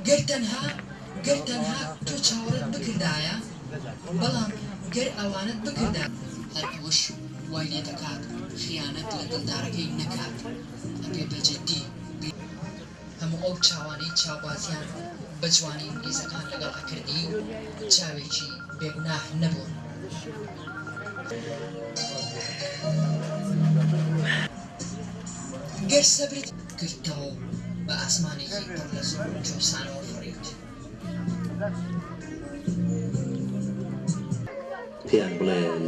گەر تەنها گەر تەنها تۆ چاوەڕێت بکردایە بەڵام گەر ئەوانەت بکردایە. هەر ئەوەش وای لێ دەکات خیانەت لە دڵدارەکەی نەکات ئەبێ بە جدی بیر. هەموو ئەو چاوانەی چاوبازیان بە جوانی ئینگلیزەکان لەگەڵ ئەکردی چاوێکی بێگوناه نەبوون. گەر سەبرت کردتەوە و بە ئاسمانێکی پڕ لە زوڵم و چەوسانەوە فڕیت. پێیان بڵێن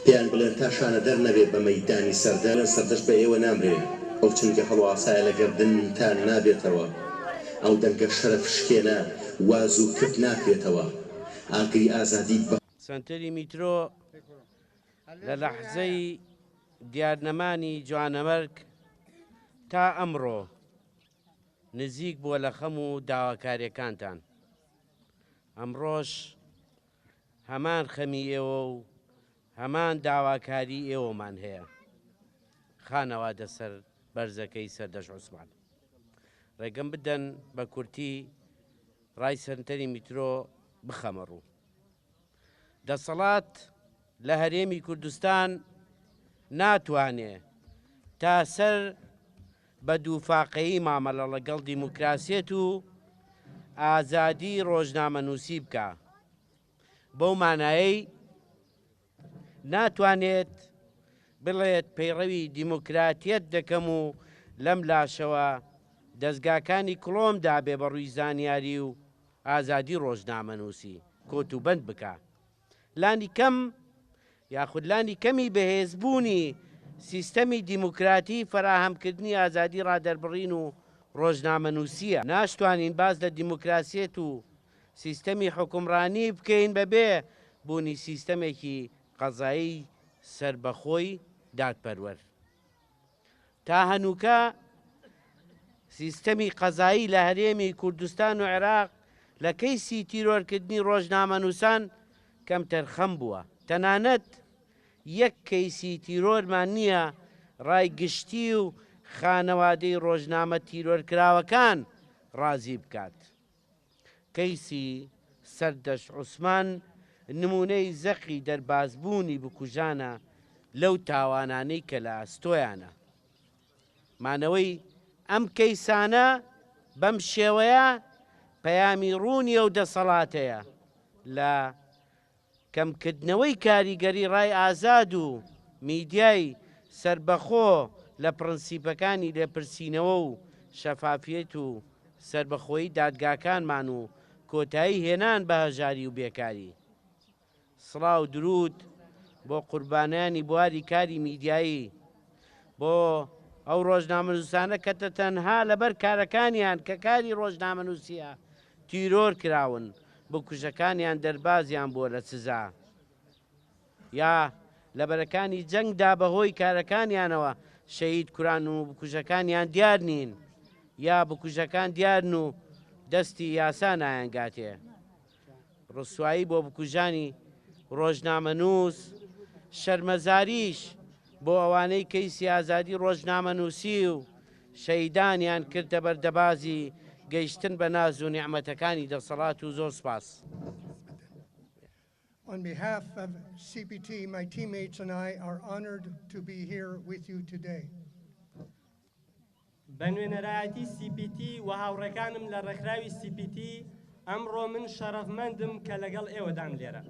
پێیان بڵێن تا شانە دەر نەبێ بە مەیدانی سەردە سەردەشت بە ئێوە نامرێ ئەو چنگە هەڵواسایە لە گەردنتان نابێتەوە ئەو دەنگە شەرەف شکێنە وا زوو کپ ناکرێتەوە ئاگری ئازادی بە سەنتەری میترۆ لە لەحزەی دیارنەمانی جوانەمەرگ تا ئەمڕۆ نزیک بووە لە خەم و داواکاریەکانتان. ئەمڕۆش هەمان خەمی ئێوە و هەمان داواکاری ئێوەمان هەیە. خانەوادە سەر بەرزەکەی سەردەشت عوسمان. ڕێگەم بدەن بە کورتی ڕای سەنتەری میترۆ بخەمە ڕوو. دەسەڵات لە هەرێمی کوردستان ناتوانێ تا سەر بە دووفاقەیی مامەلە ڵەگەڵ دیموکراسیەت و ئازادی ڕۆژنامەنووسی بکا، بەو مانایەی ناتوانێت بڵێت پەیڕەوی دیموکراتیەت دەکەم و لەم لاشەوە دەزگاکانی کڵۆم دابێ بە ڕووی زانیاری و ئازادی ڕۆژنامەنووسی کۆت و بەند بکا. لانی کەم یاخود لانی کەمی بەهێزبوونی سیستەمی دیموکراتی فەراهەمکردنی ئازادی ڕادەربڕین و ڕۆژنامەنووسییە. ناشتوانین باس لە دیموکراسیەت و سیستەمی حوکمڕانی بکەین بەبێ بوونی سیستەمێکی قەزایی سەربەخۆی دادپەروەر. تا هەنووکە سیستەمی قەزایی لە هەرێمی کوردستان و عێراق لە کەیسی تیرۆرکردنی ڕۆژنامەنووسان کەمتەرخەم بووە، تەنانەت یەک کەیسی تیرۆرمان نییە ڕای گشتی و خانەوادەی ڕۆژنامە تیرۆرکراوەکان ڕازی بکات. کەیسی سەردەشت عوسمان نموونەی زەقی دەربازبوونی بکوژانە لەو تاوانانەی کە لە ئەستۆیانە. مانەوەی ئەم کەیسانە بەم شێوەیە پەیامی ڕوونی ئەو دەسەڵاتەیە لە کەمکردنەوەی کاریگەری ڕای ئازاد و میدیای سەربەخۆ لە پڕنسیپەکانی لێپرسینەوە و شەفافیەت و سەربەخۆیی دادگاکانمان و کۆتایی هێنان بە هەژاری و بێکاری. سڵاو دروود بۆ قوربانیانی بواری کاری میدیایی، بۆ ئەو ڕۆژنامەنووسانە کە تەنها لەبەر کارەکانیان کە کاری ڕۆژنامەنووسییە تیرۆر کراون، بکوژەکانیان دەربازیان بووە لە سزا یا لە بەرەکانی جەنگدا بەهۆی کارەکانیانەوە شەهید کران و بکوژەکانیان دیار نین یا بکوژەکان دیارن و دەستی یاسا نایانگاتێ. ڕسوایی بۆ بکوژانی ڕۆژنامەنووس، شەرمەزاریش بۆ ئەوانەی کەیسی ئازادی ڕۆژنامەنووسی و شەهیدانیان کردە بەردەبازی گەیشتن بە ناز و نیعمەتەکانی دەسەڵات و زۆر سوپاس. On behalf of CPT, my teammates and I are honored to be here with you today. بە نوێنەرایەتی سی پی تی و هاوڕێکانم لە ڕێکخراوی سی پی تی، ئەمڕۆ من شەڕەفمەندم کە لەگەڵ ئێوەدام لێرە.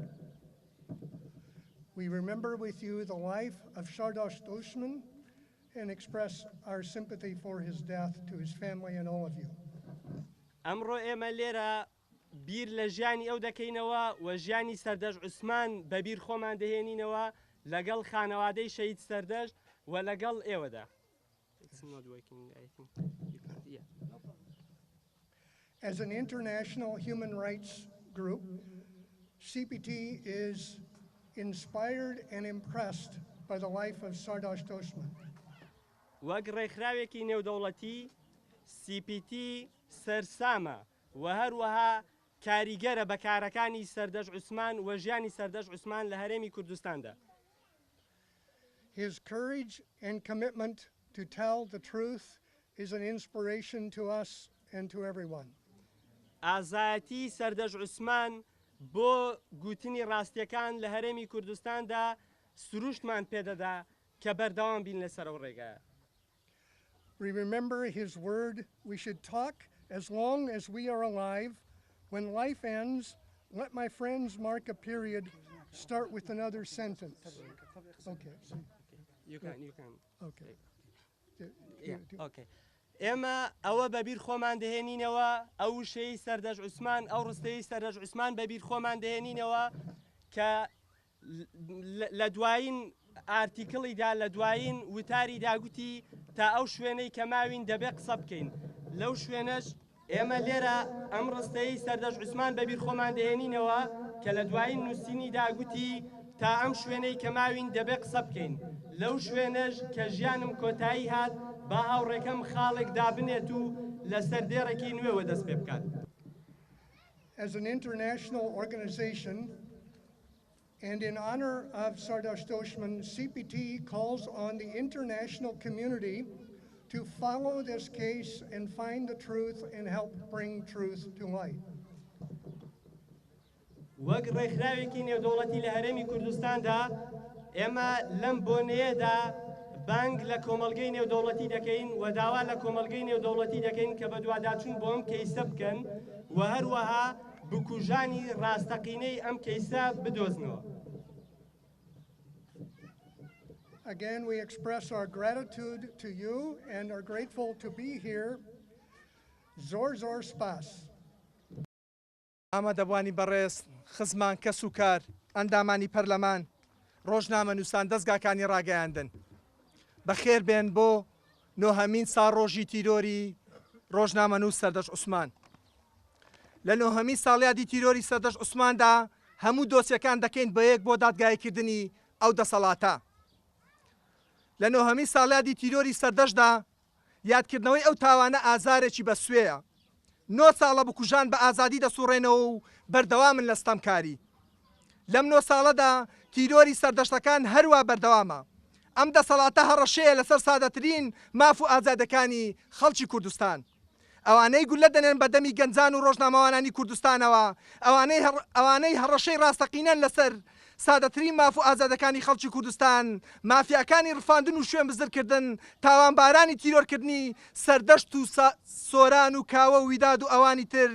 We remember with you the life of Sardasht Osman and express our sympathy for his death to his family and all of you. ئەمڕۆ ئێمە لێرە بیر لە ژیانی ئەو دەکەینەوە و ژیانی سەردەشت عوسمان بە بیر خۆمان دەهێنینەوە لەگەڵ خانەوادەی شەهید سەردەشت و لەگەڵ ئێوەدا. It's not working, I think. You can't, yeah. As an international human rights group, CPT is inspired and impressed by the life of Sardasht Osman. وەک ڕێکخراوێکی نێودەوڵەتی، سی پی تی سەرسامە و هەروەها کاریگەرە بە کارەکانی سەردەشت عوسمان و ژیانی سەردەشت عوسمان لە هەرێمی کوردستاندا. His courage and commitment to tell the truth is an inspiration to us and to everyone. ئازایەتی سەردەشت عوسمان بۆ گوتنی ڕاستیەکان لە هەرێمی کوردستاندا سروشتمان پێدەدا کە بەردەوام بین لەسەر ئەو ڕێگایە. We remember his word, we should talk as long as we are alive. When life ends, let my friends mark a period, start with another sentence. Okay. You can, you can. Okay. Okay. ئێمە ئەوە بەبیر خۆمان دەهێنینەوە، ئەو وشەی سەردەشت عوسمان، ئەو ڕستەی سەردەشت عوسمان بەبیر خۆمان دەهێنینەوە کە لە دوایین ئارتیکڵیدا، لە دوایین وتاریدا گوتی تا ئەو شوێنەی کە ماوین دەبێ قسە بکەین. لەو شوێنەش ئێمە لێرە ئەم ڕستەی سەردەشت عوسمان بەبیر خۆمان دەهێنینەوە کە لە دوایین نووسینیدا گوتی تا ئەم شوێنەی کە ماوین دەبێ قسە بکەین. لەو شوێنەش کە ژیانم کۆتایی هات با هاوڕێکەم خاڵێک دابنێت و لەسەر دێڕێکی نوێوە دەست پێ بکات. As an international organization and in honor of Sardasht Osman, CPT calls on the international community to follow this case and find the truth and help bring truth to light. وەک ڕێکخراوێکی نێودەوڵەتی لە هەرێمی کوردستاندا ئێمە لەم بۆنەیەدا بانگ لە کۆمەڵگەی نێودەوڵەتی دەکەین و داوا لە کۆمەڵگەی نێودەوڵەتی دەکەین کە بەدواداچوون بۆ ئەم کەیسە بکەن و هەروەها بکوژانی ڕاستەقینەی ئەم کەیسە بدۆزنەوە. Again, we express our gratitude to you and are grateful to be here. زۆر زۆر سپاس. ئامادەبوانی بەڕێز، خزمان، کەسوکار، ئەندامانی پەرلەمان، ڕۆژنامەنووسان، دەزگاکانی ڕاگەیاندن، بەخێر بێن بۆ نۆهەمین ساڵڕۆژی تیرۆری ڕۆژنامەنووس سەردەشت عوسمان. لە نۆهەمین ساڵیادی تیرۆری سەردەشت عوسماندا هەموو دۆسیەکان دەکەین بە یەک بۆ دادگاییکردنی ئەو دەسەڵاتە. لە نۆهەمین ساڵیادی تیرۆری سەردەشتدا یادکردنەوەی ئەو تاوانە ئازارێکی بەسوێیە. نۆ ساڵە بکوژان بە ئازادی دەسوڕێنەوە و بەردەوامن لە ستەمکاری. لەم نۆ ساڵەدا تیرۆری سەردەشتەکان هەروا بەردەوامە. ئەم دەسەڵاتە هەڕەشەیە لەسەر سادەترین ماف و ئازادەکانی خەڵکی کوردستان. ئەوانەی گوللە دەنێن بە دەمی گەنجان و ڕۆژنامەوانانی کوردستانەوە، ئەوانەی ئەوانەی هەڕەشەی ڕاستەقینەن لەسەر سادەترین ماف و ئازادەکانی خەڵکی کوردستان، مافیاکانی ڕفاندن و شوێن بزرکردن، تاوانبارانی تیرۆرکردنی سەردەشت و سۆران و کاوە و ویداد و ئەوانی تر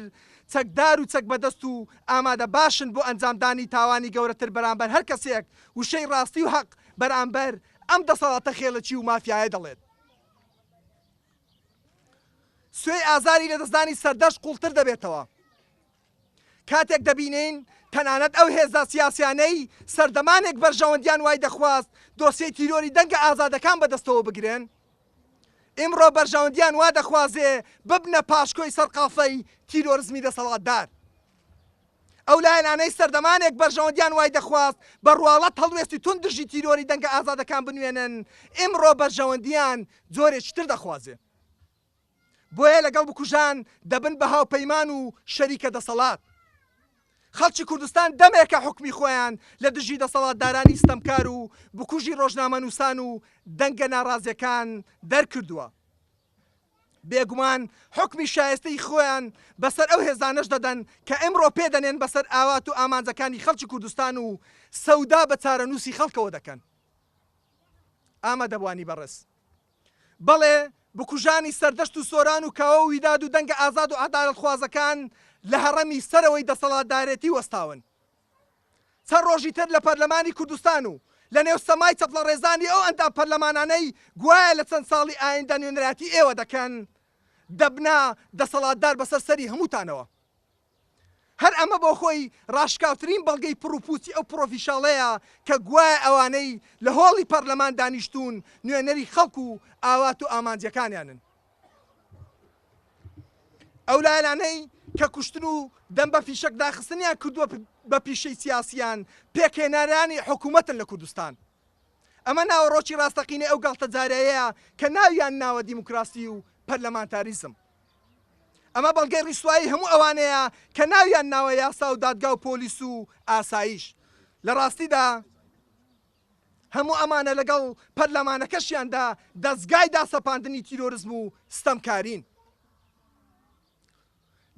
چەکدار و چەک بەدەست و ئامادە باشن بۆ ئەنجامدانی تاوانی گەورەتر بەرامبەر هەر کەسێک وشەی ڕاستی و هەق بەرامبەر ئەم دەسەڵاتە خێڵەکی و مافیایە دەڵێت. سوێی ئازاری لەدەستدانی سەردەشت قوڵتر دەبێتەوە کاتێک دەبینین تەنانەت ئەو هێزە سیاسیانەی سەردەمانێک بەرژەوەندیان وای دەخواست دۆسیەی تیرۆری دەنگە ئازادەکان بەدەستەوە بگرن ئیمڕۆ بەرژەوەندیان وا دەخوازێ ببنە پاشکۆی سەرقافەی تیرۆرزمی دەسەڵاتدار. ئەو لایەنانەی سەردەمانێک بەرژەوەندیان وای دەخواست بە ڕواڵەت هەڵوێستی توند دژی تیرۆری دەنگە ئازادەکان بنوێنن، ئیمڕۆ بەرژەوەندیان جۆرێکی تر دەخوازێ. بۆیە لەگەڵ بکوژان دەبن بە هاوپەیمان و شەریکە دەسەڵات. خەڵکی کوردستان دەمێکە حوکمی خۆیان لە دژی دەسەڵاتدارانی ستەمکار و بکوژی ڕۆژنامەنووسان و دەنگە ناڕازیەکان دەرکردووە. بێگومان حوکمی شایستەی خۆیان بەسەر ئەو هێزانەش دەدەن کە ئیمڕۆ پێ دەنێن بەسەر ئاوات و ئامانجەکانی خەڵکی کوردستان و سەودا بە چارەنووسی خەڵکەوە دەکەن. ئامادەبوانی بەڕێز. بەڵێ بکوژانی سەردەشت و سۆران و کاوە و ویداد و دەنگە ئازاد و عەدالەتخوازەکان لە هەڕەمی سەرەوەی دەسەڵاتدارێتی وەستاون. چەند ڕۆژی تر لە پەرلەمانی کوردستان و لە نێو سەمای چەپڵەڕێزانی ئەو ئەندام پەرلەمانانەی گوایە لە چەند ساڵی ئایندە نوێنەرایەتی ئێوە دەکەن دەبنە دەسەڵاتدار بەسەر سەری هەمووتانەوە. هەر ئەمە بۆ خۆی ڕاشکاوترین بەڵگەی پڕوپووچی ئەو پڕۆفیشاڵەیە کە گوایە ئەوانەی لە هۆڵی پەرلەمان دانیشتوون نوێنەری خەڵک و ئاوات و ئامانجەکانیانن. ئەو لایەنانەی کە کوشتن و دەم بە فیشەک داخستنیان کردووە بە پیشەی سیاسیان، پێکهێنەرانی حکوومەتن لە کوردستان. ئەمە ناوەڕۆکی ڕاستەقینەی ئەو گاڵتەجارەیە کە ناویان ناوە دیموکراسی و پەرلەمانتاریزم. ئەمە بەڵگەی ڕیسوایی هەموو ئەوانەیە کە ناویان ناوە یاسا و دادگا و پۆلیس و ئاسایش. لە ڕاستیدا هەموو ئەمانە لەگەڵ پەرلەمانەکەشیاندا دەزگای داسەپاندنی تیرۆرزم و ستەمکارین.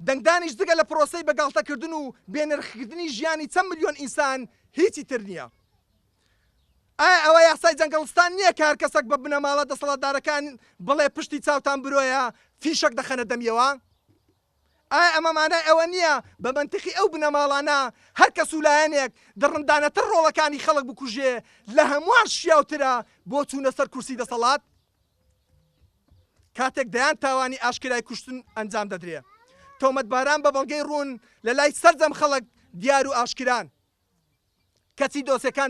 دەنگدانیش جگە لە پرۆسەی بە گاڵتەکردن و بێنرخکردنی ژیانی چەند ملیۆن ئینسان هیچی تر نییە. ئایا ئەوە یاسای جەنگەڵستان نییە کە هەر کەسەک بە بنەماڵە دەسەڵاتدارەکان بڵێ پشتی چاوتان برۆیە فیشەک دەخەنە دەمیەوە؟ ئایا ئەمە مانای ئەوە نییە بە مەنتیقی ئەو بنەماڵانە هەر کەس و لایەنێک دڕندانەتر ڕۆڵەکانی خەڵک بکوژێ لە هەمووان شیاوترە بۆ چوونە سەر کورسی دەسەڵات؟ کاتێک دەیان تاوانی ئاشکرای کوشتن ئەنجام دەدرێ تۆمەتباران بە بەڵگەی ڕوون لە لای سەرجەم خەڵک دیار و ئاشکران. کەچی دۆسێکان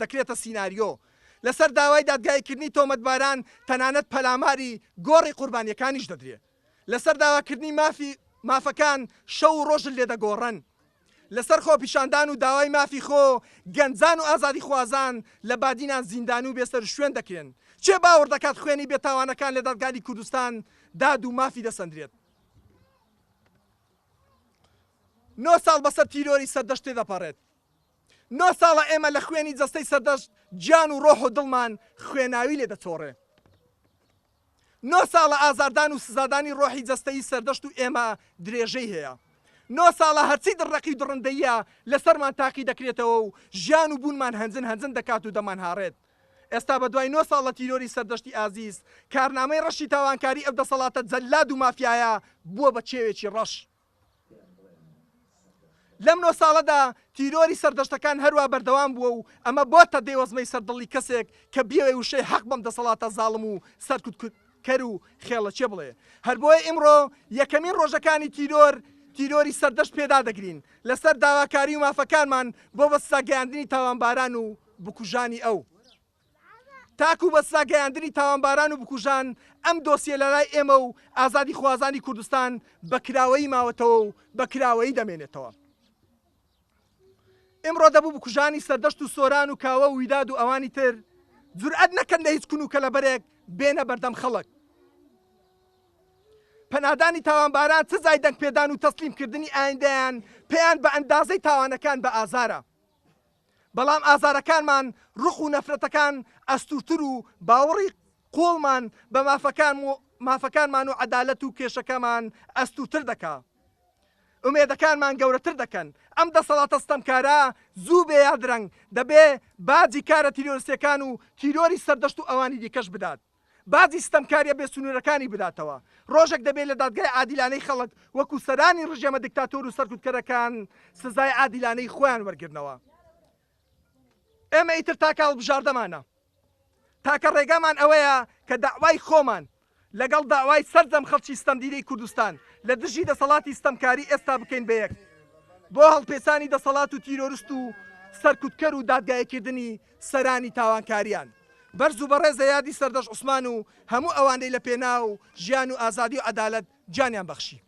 دەکرێتە سیناریۆ لەسەر داوای دادگاییکردنی تۆمەتباران، تەنانەت پەلاماری گۆڕی قوربانییەکانیش دەدرێ. لەسەر داواکردنی مافی مافەکان شەو و ڕۆژت لێ دەگۆڕن. لەسەر خۆپیشاندان و داوای مافی خۆ، گەنجان و ئازادیخوازان لە بادینان زیندانی و بێسەروشوێن دەکرێن. کێ باوەڕ دەکات خوێنی بێتاوانەکان لە دادگالی کوردستان داد و مافی دەسەندرێت؟ نۆ ساڵ بەسەر تیرۆری سەردەشت تێدەپەڕێت. نۆ ساڵە ئێمە لە خوێنی جەستەی سەردەشت گیان و ڕۆح و دڵمان خوێناوی لێ دەچۆڕێ. نۆ ساڵە ئازاردان و سزادانی ڕۆحی جەستەیی سەردەشت و ئێمە درێژەی هەیە. نۆ ساڵە هەرچی دڕڕەقی و دڕندەییە لەسەرمان تاقی دەکرێتەوە و ژیان و بوونمان هەنجن هەنجن دەکات و دەمانهاڕێت. ئێستا بە دوای نۆ ساڵ لە تیرۆری سەردەشتی ئازیز، کارنامەی ڕەشی تاوانکاری ئەو دەسەڵاتە جەلاد و مافیایە بووە بە کێوێکی ڕەش. لەم نۆ ساڵەدا تیرۆری سەردەشتەکان هەروا بەردەوام بووە و ئەمە بۆتە دێوەزمەی سەر دڵی کەسێک کە بیەوێ وشەی حەق بەم دەسەڵاتە زاڵم و سەرکوتکەر و خێڵەکیە بڵێ. هەربۆیە ئیمڕۆ یەکەمین ڕۆژەکانی تیرۆر تیرۆری سەردەشت پێدادەگرین لەسەر داواکاری و مافەکانمان بۆ بە سزا گەیاندنی تاوانباران و بکوژانی ئەو. تاکو بە سزا گەیاندنی تاوانباران و بکوژان ئەم دۆسیە لەلای ئێمە و ئازادیخوازانی کوردستان بە کراوەیی ماوەتەوە و بە کراوەیی دەمێنێتەوە. ئیمڕۆ دەبوو بکوژانی سەردەشت و سۆران و کاوە و ویداد و ئەوانی تر جورئەت نەکەن لە هیچ کون و کەلەبەرێک بێنە بەردەم خەڵک. پەنادانی تاوانباران سزای دەنگپێدان و تەسلیمکردنی ئایندەیان پێیان بە ئەندازەی تاوانەکان بە ئازارە. بەڵام ئازارەکانمان، ڕق و نەفرەتەکان ئەستوورتر و باوەڕی قووڵمان بە مافەکانمان و عەدالەت و کێشەکەمان ئەستوورتر دەکا. ئومێدەکانمان گەورەتر دەکەن. ئەم دەسەڵاتە ستەمکارە زوو بێ یا درەنگ دەبێ باجی کارە تیرۆرستیەکان و تیرۆری سەردەشت و ئەوانی دیکەش بدات. باجی ستەمکاریە بێ سنوورەکانی بداتەوە. ڕۆژێک دەبێ لە دادگای عادیلانەی خەڵک وەکو سەرانی ڕژێمە دیکتاتۆر و سەرکوتکەرەکان سزای عادیلانەی خۆیان وەرگرنەوە. ئێمە ئیتر تاکە هەڵبژاردەمانە. تاکە ڕێگامان ئەوەیە کە دەعوای خۆمان لەگەڵ دەعوای سەرجەم خەڵکی ستەمدیدەی کوردستان لە دژی دەسەڵاتی ستەمکاری ئێستا بکەین بە یەک بۆ هەڵپێچانی دەسەڵات و تیرۆرست و سەرکوتکەر و دادگاییکردنی سەرانی تاوانکاریان. بەرز و بەڕێزە یادی سەردەشت عوسمان و هەموو ئەوانەی لە پێناو ژیان و ئازادی و عەدالەت گیانیان بەخشی.